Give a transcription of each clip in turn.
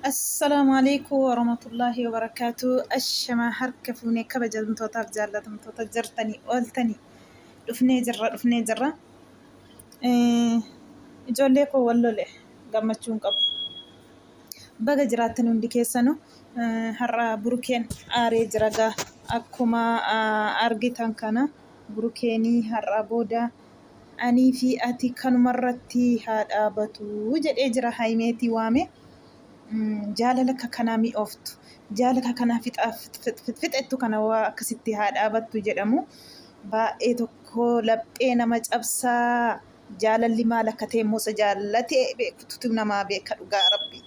Assalaamu alaikum warahmatullaahi wabarakaatu. Ashamaa harka fuunee kabajamtootaaf jaallatamtoota jirtanii ooltanii dhufnee jirra dhufnee jirra. Ijoollee koo wal lole gammachuu hin qabu. Baga jiraattan hundi keessanu har'a burukeen aaree jira gaa akkuma argitan kana burukeenii har'a booda Anii fi ati kanumarratti haa dhaabatu jedhee jira Hayimeetii waame. Jaalala akka kanaa mi'ooftu, jaalala akka kanaa fixaa fixettu kana waa akkasitti haa dhaabattu jedhamu. Baay'ee tokko laphee nama cabsaa. Jaalalli maal akka ta'e immoo isa jaallatee beekututu namaa beeka dhugaa rabbi.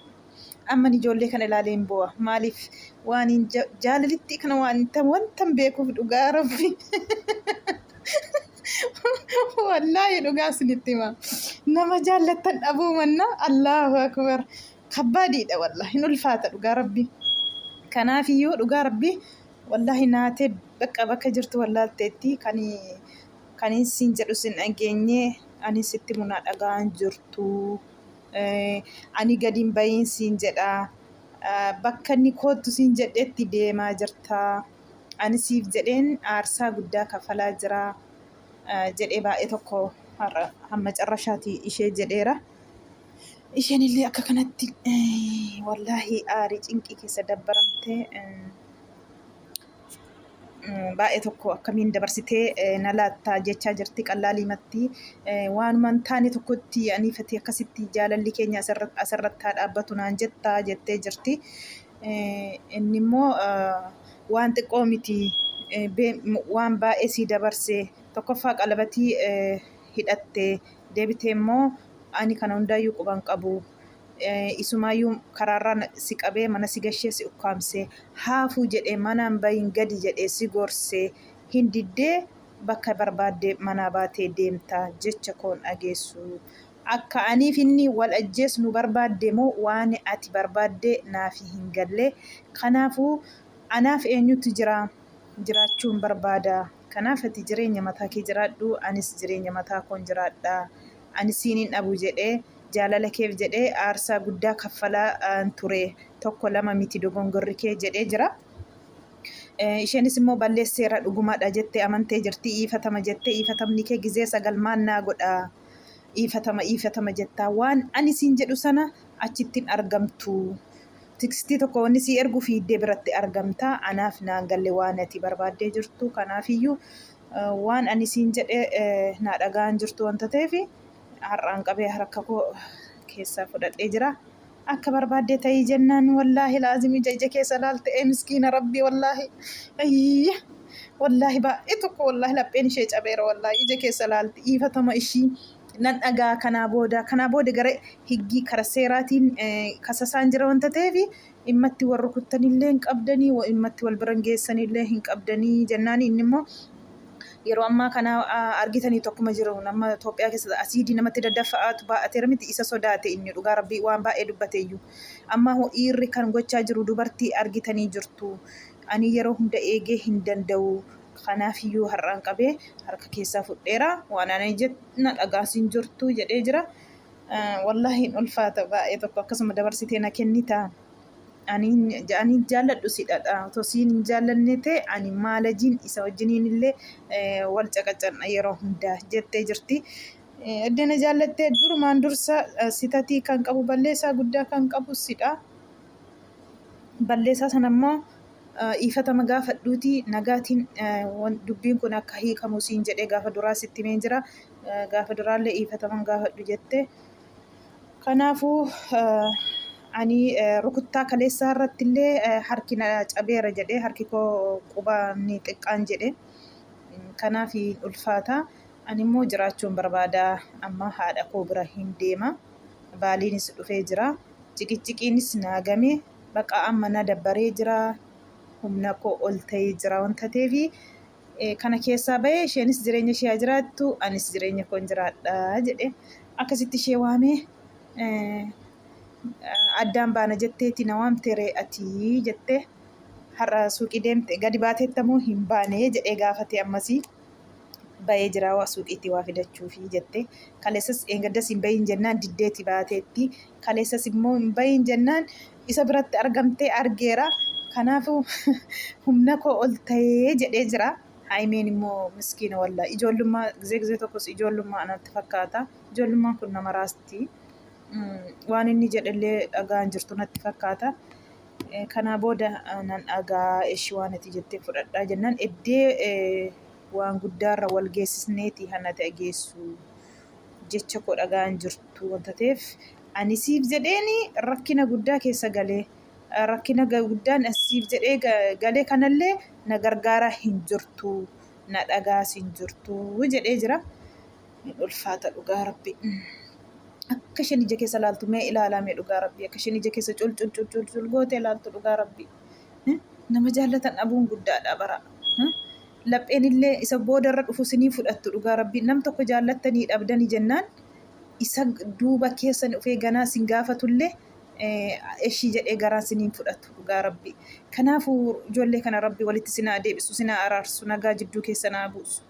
Amman ijoollee kana ilaalee hin boo'a. Maaliif waan hin jaalalittii kana waan hin wantan beekuuf dhugaa rabbi. Wallaahi dhugaa isinitti hima. Nama jaallattan dhabuu manna Allahu akbar. Kabbaadiidha wallaahi hin ulfaata dhugaa rabbi. Kanaafiyyuu dhugaa rabbi wallaahi naatee bakka bakka jirtu wallaalteetti kan kan siin jedhu sin dhageenye ani sitti munaa dhaga'aan jirtu. Ani gadi hin bahiin siin jedha. Bakka inni koottu siin jedhetti deemaa jirta. Ani siif jedheen aarsaa guddaa kafalaa jira jedhee baay'ee tokko har'a hamma carrashaati ishee jedheera. Isheen illee akka kanatti wallaahi aarii cinqii keessa dabbaramtee baay'ee tokko akkamiin dabarsitee na laattaa jechaa jirti qallaaliimatti waanuma hin taane tokkotti aniifati akkasitti jaalalli keenya asirratti haa dhaabbatu naan jettaa jettee jirti. Inni immoo waan xiqqoo miti waan baay'ee sii dabarse tokkoffaa qalabatii hidhatte deebitee immoo ani kana hundaayyuu quban qabu Isumaayyuu karaarraa si qabee mana si gashee si ukkaamsee haafuu jedhee manaan bahin gadi jedhee si gorsee hin diddee bakka barbaadde manaa baatee deemta jecha koon dhageessu. Akka aniif inni wal ajjeesnu barbaadde moo waan ati barbaadde naafi hin galle. Kanaafuu anaaf eenyutu jira? Jiraachuun barbaada. Kanaaf ati jireenya mataa kee jiraadhu anis jireenya mataa koon jiraadha. Ani siin hin dhabu jedhee Jaalala keef jedhee aarsaa guddaa kaffalaa ture. Tokko lama miti dogongorri kee jedhee jira. Isheenis immoo balleesseera dhugumadha jettee amantee jirti. Iifatama jettee iifatamni kee gizee sagal maal naa godha? Iifatama iifatama jettaa waan ani siin jedhu sana achitti hin argamtu. Tikstii tokko wanni sii ergu fiiddee biratti argamta. Anaaf naan galle waan ati barbaaddee jirtu. Kanaafiyyuu waan ani siin jedhe naa dhaga'aan jirtu wanta ta'eef har'aan qabee harka koo keessaa fudhadhee jira. Akka barbaaddee ta'ii jennaan wallaahi laazim ija ija keessa laalte ee miskiina rabbii wallaahi ayyi wallaahi baay'ee tokko wallaahi lapheen ishee cabeera wallaahi ija keessa laalti iifatama ishii nan dhagaa kanaa booda kanaa booda gara higgii kara seeraatiin kasasaan jira wanta ta'eef dhimmatti wal rukuttanillee hin qabdanii dhimmatti wal biran geessanillee hin qabdanii jennaan inni immoo Yeroo ammaa kana argitanii tokkuma jiru nama Itoophiyaa keessa asiidii namatti daddafa'aatu baay'ateera miti isa sodaate inni dhugaa rabbii waan baay'ee dubbateeyyu. Amma hoo dhiirri kan gochaa jiru dubartii argitanii jirtu. Ani yeroo hunda eegee hin danda'u. Kanaafiyyuu har'aan qabee harka keessaa fudheera. Waan ani na dhagaas hin jirtu jedhee jira. Wallaahi hin ulfaata baay'ee tokko akkasuma dabarsitee na kennita. Ani ani jaalladhu sidhadha. Otoo siin hin jaallanne ta'e ani maalajiin isa wajjiniin illee wal caqacanna yeroo hundaa jettee jirti. Edda na jaallattee durumaan dursa sitatii kan qabu balleessaa guddaa kan qabu sidha. Balleessaa sana immoo dhiifatama gaafadhuuti nagaatiin dubbiin kun akka hiikamu siin jedhee gaafa duraa sitti himeen jira. Gaafa duraallee dhiifataman gaafadhu jette. Kanaafuu ani rukuttaa kaleessaa irratti illee harki na cabeera jedhee harki koo qubaan xiqqaan jedhe. Kanaaf ulfaata. Ani immoo jiraachuun barbaada. Amma haadha koo bira hin deema. Baaliinis dhufee jira. Ciqicciqiinis naa game. Baqa amma na dabbaree jira. Humna koo ol ta'ee jira wanta ta'eef Kana keessaa bahee isheenis jireenya ishee haa jiraattu anis jireenya koon jiraadha jedhe. Akkasitti ishee waamee addaan baana jetteeti na waamte ree ati jette. Har'a suuqii deemte gadi baateetta moo hin baane jedhee gaafate ammasii. Bayee jiraa waa suuqiitti waa fidachuufi jette. Kaleessas dheengaddas hin bayin jennaan diddeeti baateetti. Kaleessas immoo hin bayin jennaan isa biratti argamtee argeera. Kanaafuu humna koo ol ta'ee jedhee jira. Haayimeen immoo miskiina wallaa ijoollummaa gizee gizee tokkos ijoollummaa anatti fakkaata. Ijoollummaan kun nama raasti. Waan inni jedhellee dhagaan jirtu natti fakkaata. Kanaa booda nan dhagaa eshi waan ati jettee fudhadhaa jennaan eddee waan guddaarra wal geessisneeti hana ta'e geessu jecha koo dhagaan jirtu wanta ta'eef ani siif jedheeni rakkina guddaa keessa galee rakkina guddaan siif jedhee galee kanallee na gargaaraa hin jirtu na dhagaas hin jirtu jedhee jira. Hin ulfaata dhugaa rabbi. Akka isheen ija keessa laaltu mee ilaalaa mee dhugaa rabbi akka isheen ija keessa cul cul cul cul cul gootee laaltu dhugaa rabbi. Nama jaallatan dhabuun guddaadha bara. Lapheen illee isa boodarra dhufu sinii fudhattu dhugaa rabbi nam tokko jaallattanii dhabdanii jennaan isa duuba keessan dhufee ganaa sin gaafatullee eshii jedhee garaan siniin fudhatu dhugaa rabbi. Kanaafuu ijoollee kana rabbi walitti sinaa deebisu sinaa araarsu nagaa jidduu keessa naa buusu.